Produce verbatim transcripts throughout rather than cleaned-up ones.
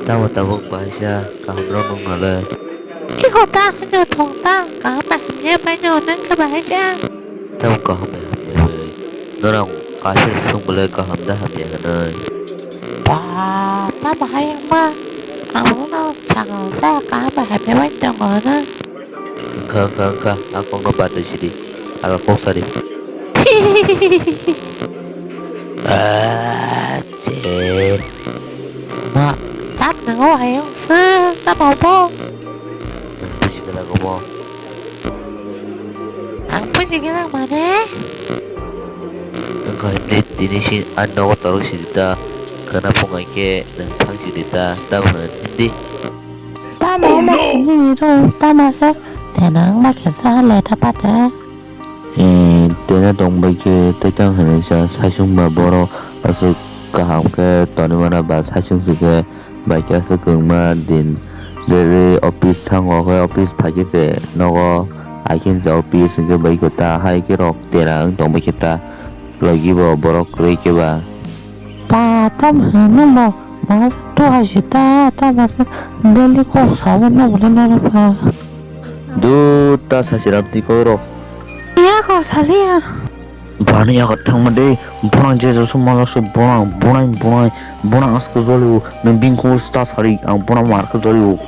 Tamo tabuk bahaisa kaham rok nung nale. Iko ta hwnyo thong ta kaham bai hamya bai no nang khe bahaisa. Tamo kaham bai hamya bai. Norok kaisa swng belai kaham da hamya hwnwi. Ba ta bahai wngba. Ang bono sakang sa kaham bai hamya bai tongo hwnwi. Wngkha, wngkha, wngkha, a kokno badwi sidi, alo kok sadi. Ah, che. Ma, tap nango hayung se, tap obo. Nang pusi gela gobo. Ang pusi gela mane? Wngkha himle tini si a nogo torok sidi ta, khana phungai khe nang thang sidi ta, tamo hwn hindi. Tamo ma khe nini ro, tamo sa tenang ma khe sa le ta pate. Eh, tena tong bai khe tei tang hwnwi sa saichung ba borok aswk kaham khe tonwi mano ba saichung si khe bai khe aswk kwbangma din daily office thango khe office phai khe se nogo ai khe se office hwnkhe bai khe ta hai khe rok tera wng tong bai khe ta logi bo borok kwrwi khe ba. Ba, tamo hwnwi bo, masa tu hai si ta, tamo se daily kok sawi no bole no ba. Dut ta sasiram twi kok rok. Ya kok saliya. Bani ya kok thangma de, bonang je josu mala su bonang, bonai, bonai, bonang asko joli u, nang bingkos ta sari, ang bonang mar ko joli u.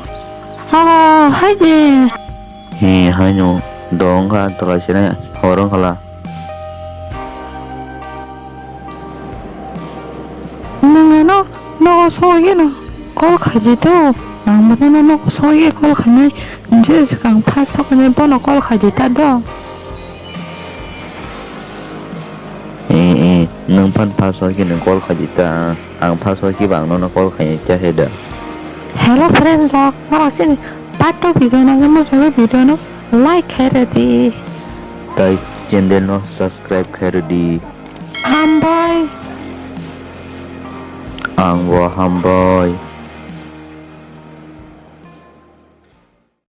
Oh, hai de. He, hai no, dong kha, tola sene, horong khala. Nwng ano nogo sogwi no call khaidi to. Ang bono nogo sogwi call khainai. Je swkang first soknai bono call khaidi ta do. Eh, eh, nwng phan first sokhe nwng call khaidi ta. Ang first sokhe ba ang nono call khainai ta he da. Hello friends rok, norok sini part two video nangwi muchungwi video no like khai rwdi. Tai channel no subscribe khai rwdi. Hambai. Ang bo hambai.